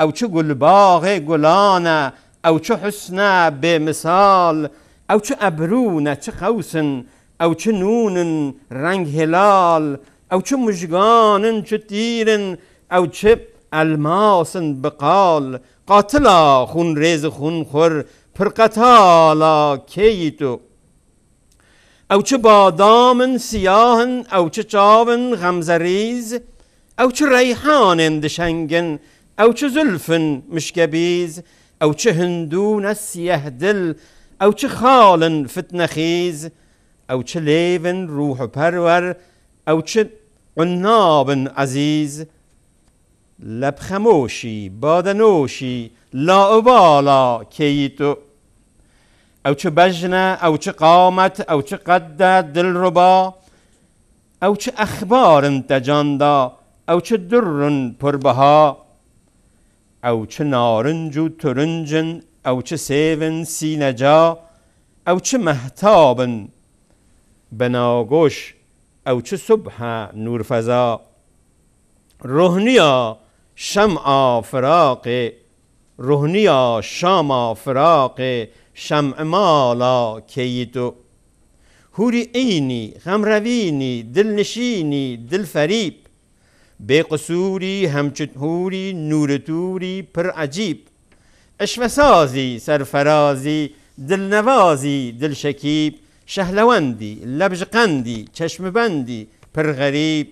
ew çi gulbaxê gulan e, ew çi husn e bêmisal, ew çi ebrû ne, çi qews in, ew çi nûn in reng hilal, ew çi mujgan in, çi tîr in, ew çi elmas in bi qal, qatila xûnrêz û xûnxwir, pirqetala kêyî tu. Ew çi badam in siyah in, ew çi çav in xemzerîz, ew çi reyhanên dişengin, ew çi zulf in mişkebîz, ew çi hindû ne siyeh dil, ew çi xal in fitnexîz, ew çi lêv in rûhperwer, ew çi unnab in ezîz. Lebxemoşî, badenoşî, laubala keyî tu. Ew çi bejn e, ew çi qamet, ew çi qed e dilruba, ew çi exbar in te can da, ew çi durr in purbiha, ew çi narinc û turinc in, ew çi sêv in sîneca, ew çi mehtab in benagoş, ew çi subh e nûrfeza. Rohniya şema firaqê, rohniya şama firaqê, şem'imala keyî tu. Hûrî îynî, xemrevînî, dilnişînî, dilferîb. Bêqisûrî, hemçithûrî, nûritûrî, pir ecîb. Eşvesazî, serferazî, dilnevazî, dilşekîb, şehlewendî, lebjiqendî, çeşmibendî, pir xerîb.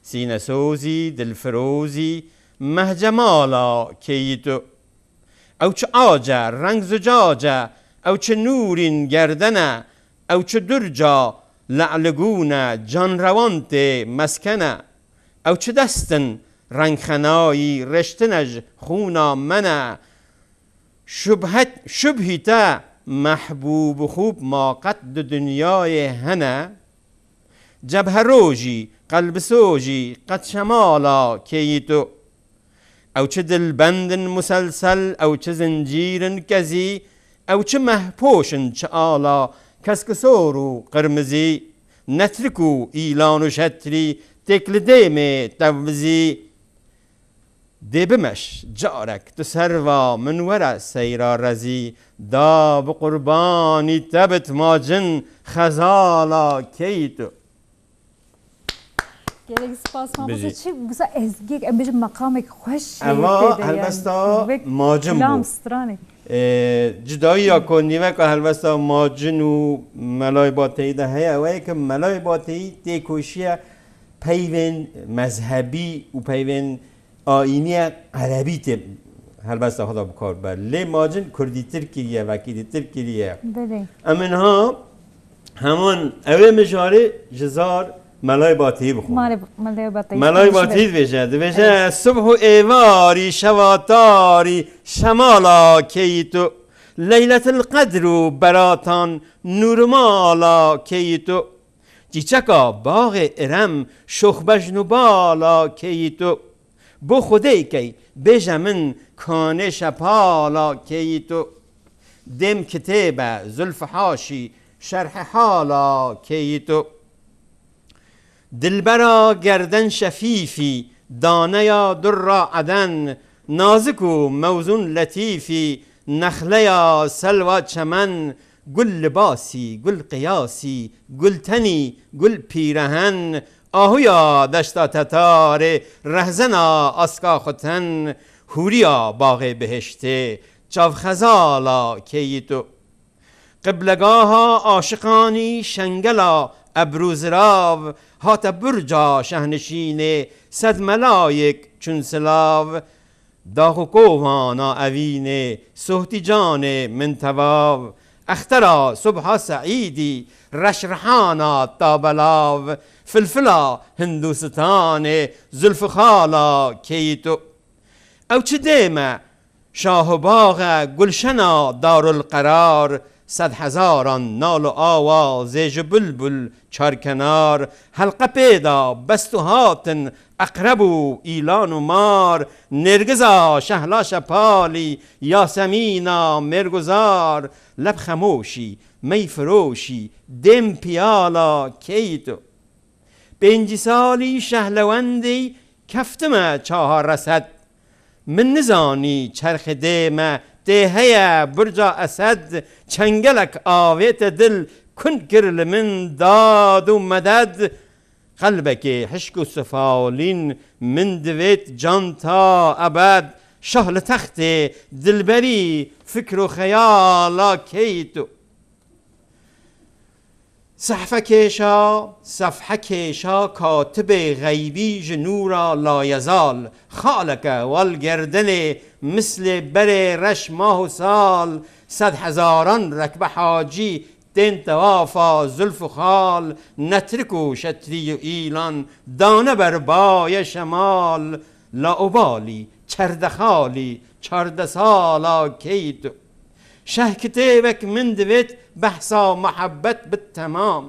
Sînesozî, dilfirozî, mehcemala keyî tu. Ew çi ac e, reng zucac e, ew çi nûrîn gerden e, ew çi durca le'ligûn e, canrewan tê mesken e. Ew çi dest in, Rengxenayî reştine ji xûna me ne. Şubhet, şubhî te mehbûb xûb ma qet di dinyayê hene. Cebherojî, qelbisojî, qet şemala keyî tu. Ew çi dilbendin muselsel, ew çi zincîrin kezî, ew çi mehpoşin çi ala, keskisor û qirmizî, netrik û îlan û şetrî, têk li dêmê tevizî. Dê bimeş carek tu serva min were seyra rezî, da bi qurbanî te bit macin xezala keyî tu. Gelek spas mamoste. Bijî. Çi wisa ezgiyek, em bêjin meqamek xweş Eva tê de, yani, helbesta wek macin kilam bû. Stranek. Ê, cudayiya ku nîveka helbesta macin û Melayê Bateyî de heye, ew ye ku Melayê Bateyî têkoşiye peyvên mezhebî û peyvên ayîniye erebî tê helbesta xwe de bi kar be. Lê macin kurdîtir kiriye, vekîdîtir kiriye. Belê. Em niha heman ewê mijarê ji zar Melayê Bateyî bixwin. Malê, Melayê Bateyî. Melayê Bateyî dibêje, dibêje, Evet. Sibh û êvarî, şeva tarî, şemala keyî tu. Leyletil Qedr û beratan, nûr û mala keyî tu. Çîçeka baxê Irem, şoxbejn û bala keyî tu. Bo Xwedê key, bêje min kanê şepala keyî tu. Dêm kitêbe, zulf haşî, şerhe hala keyî tu. Dilbera gerden şefîfî, daneya durra eden, nazik û mewzûn letîfî, nexleya selwa çemen, gul libasî, gul qiyasî, gul tenî, gul pîrehen, ahuya deşta tetarê, rehzena aska xuten, hûriya baxê bihiştê, çavxezala keyî tu. Qiblegaha aşiqanî, şengela ebrûzirav, hate burca şehnişînê, sed melayek çûn silav. Dax û kovana evînê, sohtî canê min tevav. Extera subha seîdî, reşrihana tabelav. Filfila Hindûsitanê, zulf û xala keyî tu. Ew çi dê me, şah û bax e, gulşena darul qerar, sed hezaran nal û awazê ji bulbul çarkenar, helqe pê da best û hatin, eqreb û îlan û mar, nêrgiza şehla şepalî, yasemîna mêrguzar, leb xemoşî, mey firoşî, dêm piyala keyî tu. Pêncî salî şehlewendî keftime çaha Resed. Min nizanî çerxê dê me tê heye burca Esed, çengelek avête dil kund kir li min dad û meded. Qelbekê hişk û sifalîn min divêt can ta ebed, şah li textê dilberî fikr û xeyala keyî tu. Sehfekêşa, sefhekêşa katibê xeybî ji nûra layezal, xaleke wal gerdenê mislê berê reş mah û sal, sed hezaran rekbe hacî tên tewafa zulf û xal, netrik û şetrî û îlan dane ber baye şemal, laobalî, çerdexalî, çardesala keyî tu. Şeh kitêbek min divêt behsa muhebbet bit temam.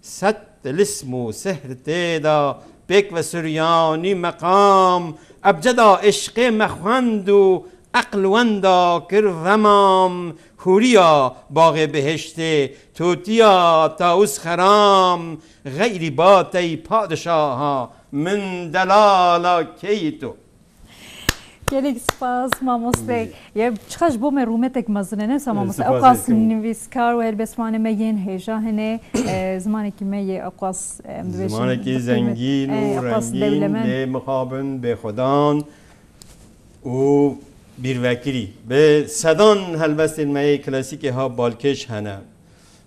Sed tilism û sihr tê de pêk ve suryanî meqam. Ebceda eşqê me xwend û eql wenda kir vemam. Hûriya baxê bihiştê, totiya Tawus Xeram. Xeyrî batey padişaha min delala keyî tu. Gelek spas mamoste. Ye çiqa ji bo me rûmetek mezin e, ne wisa mamoste? Spas Ew qas dikim. Nivîskar û helbestvanê me yên hêja hene. E, zimanekî me yê ew qas, e, em dibêjin, Zimanekî bi qîmet, zengîn e, û ew qas rengîn, dewlemend. Bê mixabin, bê xwedan û bîrvekirî. Bi sedan helbestên me yê klasîkê ha balkêş hene.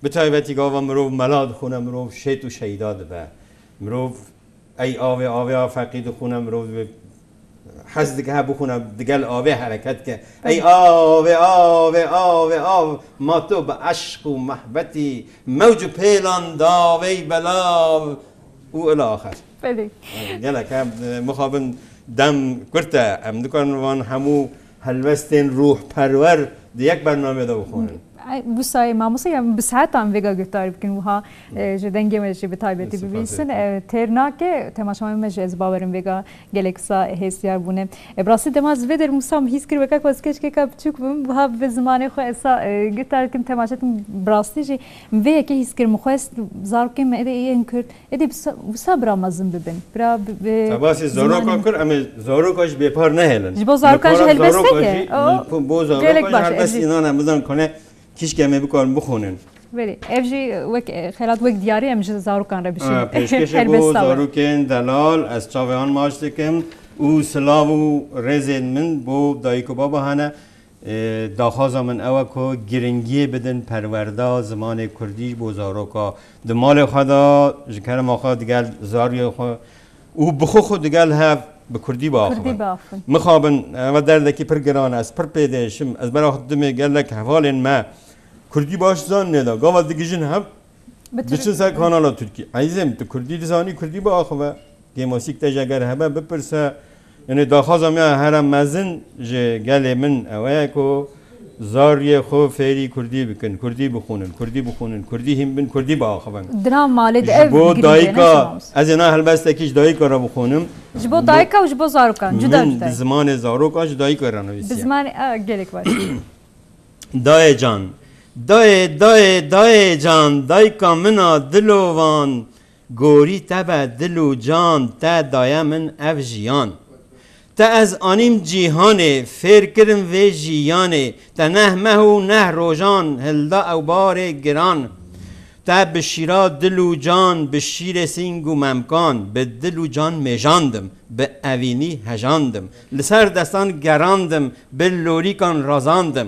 Bi taybetî gava mirov mela dixwine, mirov şêt û şeyda dibe. Mirov Ey avê, avê a feqî dixwine, mirov dibê hez dike, he bixwine, digel avê hereket ke. Ey avê, avê, avê, av, ma tu bi eşq û mehbetî, mewc û pêlan davey belav û ila axir. Belê. Gelek, he, e, mixabin Dem kurt e, em dikarin van hemû helwestên ruhperwer di yek bernameyê de bixwînin. Ay, wisa ye, mamoste, ya bi saetan vêga guhdar bikin, wiha, e, ji dengê me jî bi taybetî Spas bibîsin. E, têr nake, temaşevanên me jî ez bawerim vêga gelek wisa hêsiyar bûne. E, bi rastî dema ez vê derim wisa hîs kir weke ku ez keçkeka biçûk bim, wiha bi zimanê xwe esa, e, guhdar dikim, temaşe dikim, bi rastî jî min vê yekê hîs kir, min xwest zarokên me êdî yên kurd, êdî wisa, wisa bira mezin bibin. Bira bi, bi Te basê zaroka zimanê kir, em ê zaroka jî bêpar nehêlin. Ji bo zarokan jî helbestek e. Ji bo zaroka jî, O, bo zaroka gelek jî baş e, helbest jî. Înan em bizan kone kişkê me bikarin bixwînin. Belê, ev jî wek, e, xelat wek diyarî em ji zarokan re bişînin. Ha, pêşkêşê bo Helbesta we. Zarokên delal, ez çavê wan maç dikim û silav û rêzên min bo dayik û baba hene. E, daxwaza min ew e ku giringiyê bidin perwerda zimanê kurdî ji bo zaroka di malê xwe de, ji kerema xwe digel zariyê xwe û bi xwe xwe digel hev bi kurdî biaxivin. Kurdî biaxivin. Mixabin, ev derdekî pir giran e, ez pir pê diêşim. Ez bera xwe dimê gelek hevalên me kurdî baş zanîne de, gava digihîjin hev, Bi diçin ser kanala Tirkî. Ezîzim, tu kurdî dizanî, kurdî biaxive. Kêmasîk te ji eger hebe bipirse. Yanî daxwaza me ya here mezin ji gelê min ew e ku zariyê xwe fêrî kurdî bikin, kurdî bixwînin, kurdî bixwînin, kurdî hîn bin, kurdî biaxivin. Dina malê de Ji ev bo girîng e, dayika, ne şema? Ez ê na helbestekî ji dayika re bixwînim. Ji bo dayika û ji bo zarokan, cuda Min cuda bi ye. Zimanê zaroka ji dayika re Bi nivîsiye. Zimanê, a, gelek baş. Dayê can. Dayê, dayê, dayê can, dayka min a dilovan, gorî te be dil û can, te daye min ev jiyan. Te ez anîm cîhanê, fêr kirim vê jiyanê, te neh meh û neh rojan hilda ew barê giran. Te bi şîra dil û can, bi şîrê sîng û memkan, bi dil û can mêjandim, bi evînî hejandim, li ser destan gerandim, bi lorîkan razandim.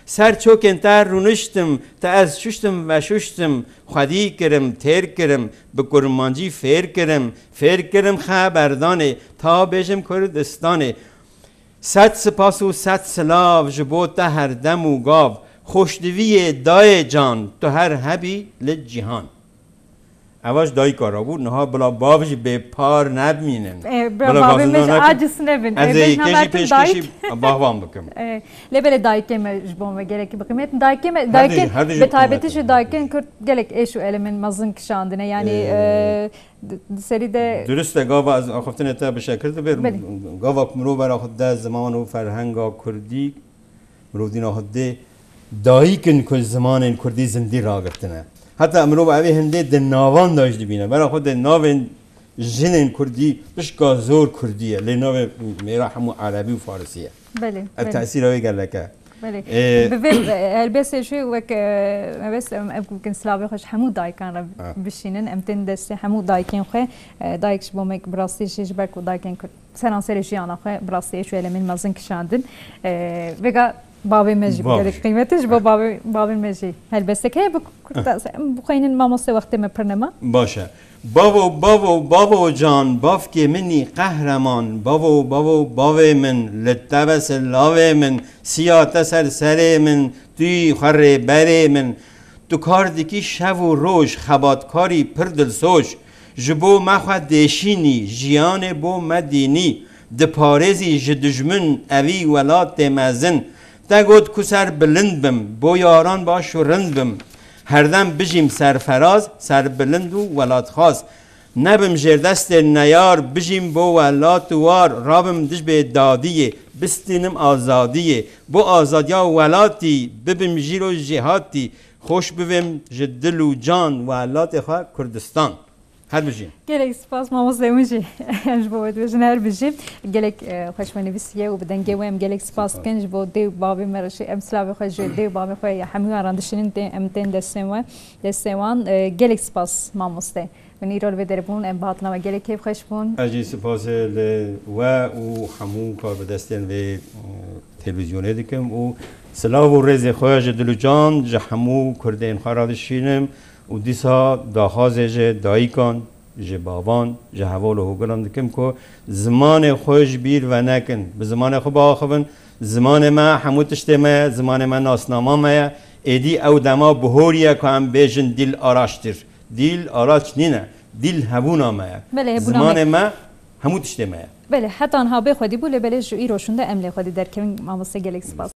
Ser çokên te rûniştim, te ez şuştim veşuştim, xwedî kirim, têr kirim, bi kurmancî fêr kirim, fêr kirim xeberdanê, ta bêjim Kurdistanê. Sed spas û sed silav ji bo te her dem û gav, xweşdiviyê dayê can, tu her hebî li cîhan. Eva ji dayika re bû, niha bila bav jî bêpar nebimînin. E, bira Bila bavê me gazina jî nekin. Aciz nebin. Ez E, ê bêjna yekê jî mertin pêşkêşî dayik. Bavê wan bikim. E, lê belê dayikê me ji bo me gelekî bi qîmet. Dayikê me, Her dayikên, duyê, her duyê ji bi taybetî qîmetê. Ji dayikên Kurd gelek êş û elemên mezin kişandine. Yanî, E, e, di, di serî de Durist e, gava ez axiftinê te bi şekir dibêrim. Belê. Gava ku mirov bera xwe de ziman û ferhenga Kurdî, Mirov dîna xwe dê dayik in ku zimanên kurdî zindî ragirtine. Heta mirov evê hindê di navan de jî dibîne. Bera xwe dê navên jinên kurdî pişka zor kurdî ye. Lê navê mêra hemû erebî û farisî ye. Belê, Ev belê. tesîra wê gelek e. Belê. Ê, Bi vê, e, helbestê jî wek, e, helbest, em, em bikin silavê xwe ji hemû dayikan re Ha. bişînin. Em tên destê hemû dayikên xwe. E, dayik ji bo me bi rastî jî ji ber ku dayikên kurd seranserê jiyana xwe bi rastî êş û elemên mezin kişandin. E, vêga bavê me jî Bav. gelek qîmet e, ji bo bavê, bavê me jî helbestek heye. Bi kurta, em bixwînin mamoste, wextê me pir nema. Baş e. Bavo, bavo, bavo can, bavkê min î qehreman, bavo, bavo, bavê min, li te ve silavê min, siya te ser serê min, tu yî xwe rêberê min. Tu kar dikî şev û roj, xebatkarî pir dilsoz. Ji bo me xwe dêşînî, jiyanê bo me dînî. Diparêzî ji dijmin, evî welatê mezin. Te got ku serbilind bim, bo yaran baş û rind bim. Herdem bijîm serferaz, serbilind û welatxwaz. Nebim jêrdestê neyar, bijîm bo welat û war, rabim dij bê dadiyê, bistînim azadiyê. Bo azadiya welatî, bibim jîro jêhatî, xweş bivêm ji dil û can welatê xwe Kurdistan. Her bijî. Gelek spas mamoste, hûn jî ji bo we dibêjin her bijî. Gelek, e, xweş me nivîsiye û bi dengê we em gelek spas Spas. dikin ji bo dê û bavê me re jî. Em silavê xwe ji dê û bavê xwe ya hemûyan re dişînin, tê-, em tên destên we, destên wan. E, gelek spas mamoste. Min îro li vê derê bûn, em bi hatina we gelek kêfxweş bûn. Ez jî spasê li we û hemû karbidestên vê, e, televîzyonê dikim û silav û rêzê xwe ji dil û can ji hemû kurdên xwe re dişînim û dîsa daxwazê ji dayikan, ji bavan, ji heval û hogiran dikim ku zimanê xwe ji bîr venekin, bi zimanê xwe biaxivin. Zimanê me hemû tiştê me ye, zimanê me nasnama me ye. Êdî ew dema bihorî ye ku em bêjin dîl araçtir. Dîl araç nîne, dîl hebûna me ye. Belê, hebûna me. Zimanê me Hemû tiştê me ye. Belê, heta niha bê xwedî bû, lê belê ji îro şûnde em lê xwedî derkevin. Mamoste, gelek spas.